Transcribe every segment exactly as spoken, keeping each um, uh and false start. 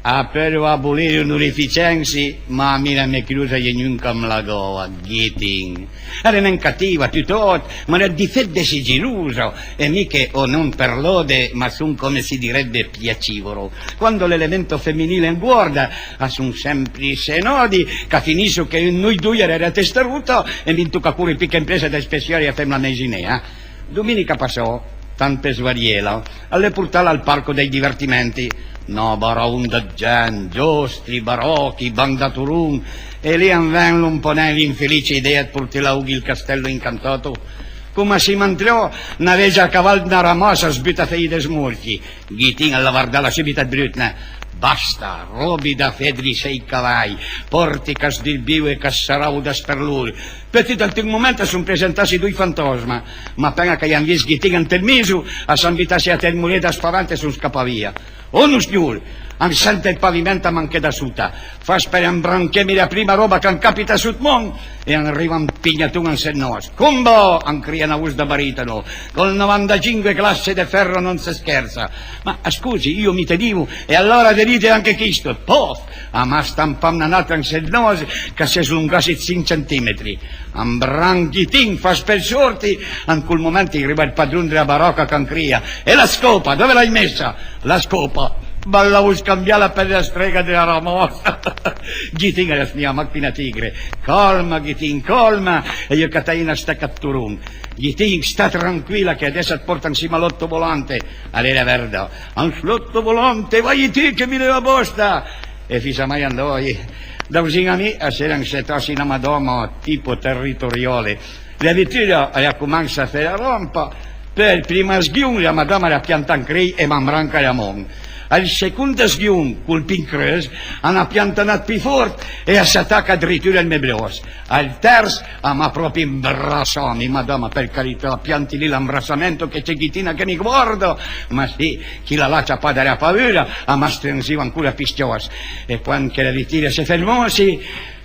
A peulu abolì l'onorificensi, ma a mi la mè crusa a-i é gnun ch'am la gava, Ghitin. A l'é nen cativa, tutòt, ma a l'é ël difet d'esse gilusa, e mi che o non per lode, ma son, come si direbbe, piacivolo. Quando l'elemento femminile anguarda, a son sempri issé nòdi, ch'a finisso che un dë noi doi a l'é a testa rota, e mi an toca cori pì che an pressa dai spessiari a fem la meisinea. Dominica passò, tant për svariela, a l'é portala al parco dei divertimenti. Na baraonda dë gent, giostri, baròchi, bandatorun, e lì an ven-lo un pò nen l'infelice idea dë portela a Ughi il castello incantato. Coma sima antrò, na vegia a caval dë na ramassa a sbuta fèj dë smorchi. Ghitin a l'ha vardala sùbit dë brut, né. Basta, robi da fé dri sei cavai, pòrti ch'a sdulbiu e ch'a sarau dasperlor. Pöi tut ant un moment a son presentasse doi fantòsma, ma apen-a ch'a-i an vist Ghitin ant ël miso, a s'an butasse a tël molé da spavent e a son scapà via. Oh, nossignor, an sent ël paviment a manché da sota, fas për ambrancheme la prima roba ch'an capita sot man, e an riva un pignaton an sël nòs. Combò! An cria na vos da baritono, col novantacinque classe de ferro non se scherza. Ma scusi, io mi tenevo, e allora vedete anche questo, pof! A m'ha stampà na n'àutra an sël nòs ch'a së slongasse dë sinch centimetri. Ambranchime, fas për sòrti, an col moment a-i riva ël padron dla baròca ch'an cria: «E la scopa, dove l'hai messa?» «La scopa? Ma l'havo scambiala për la strega dla ramassa.» Ghitin a l'ha snìà mach pi na tigre. «Calma, Ghitin, calma, e io cataje na stëca dë toron.» «Ghitin, sta tranquila che adess a të pòrto an sima a l'ottovolante.» «A l'é la verdà.» «An së l'ottovolante, vaje ti che mi l'heu a bòsta.» E fissa mai andòje. Davzin a mi a s'era an setà na madama tipo territoriale. La vetura a l'ha comansà a fé la rampa, pöi ël prim sghion la madama a l'ha piantà an crèj e m'ha ambranchà la man. Ël second sghion, col pì an creus, a n'ha piantà n'àut pì fòrt e a s'ataca adiritura al mè bròss. Ël tërso a m'ha pròpi ambrassà, mi: «Madama, për carità, pianti lì l'ambrassamento che a-i é Ghitin-a che mi guarda.» Ma sì, chila là, ciapada da la paura, a m'ha strensiu ancora pì s-ciòss. E quand che la vetura a s'é fermasse,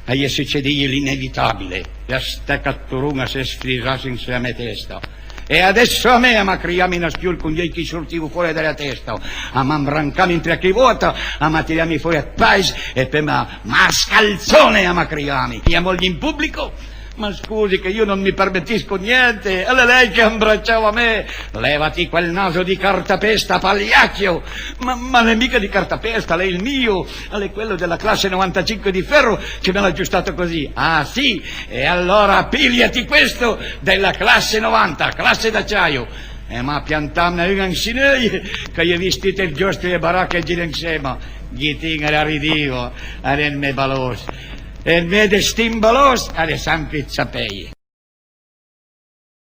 a-i é sucedìo l'inevitabile, la stëca dë toron a s'é sfrisasse an sima a la mè testa. «E adess a me?» a m'ha criame na spiol con j'òi ch'i sortivo fòra da la testa, a m'ha ambrancame an tre cavòta, a m'ha tirame fòra dë pais e pöi m'ha: «Mascalzone!» a m'ha criame. «Mia moglie in pubblico?» «Ma scusi, che io non mi permettisco niente, a l'é lei che ambracciava me.» «Levati quel naso di cartapesta, pagliaccio!» «Ma, ma a l'é mica di cartapesta, a l'é il mio, a l'é quello della classe novantacinque di ferro che me l'ha aggiustato così.» «Ah, sì? E allora pigliati questo della classe novanta, classe d'acciaio.» E m'ha piantà un an sël nòl, ch'a-i é vist tut ël giòstri e le barache a giré an sima. Ghitin a la ridiva, a l'é ël mè balòss. E ël mè destin balòss a l'é sempri dë sapeje.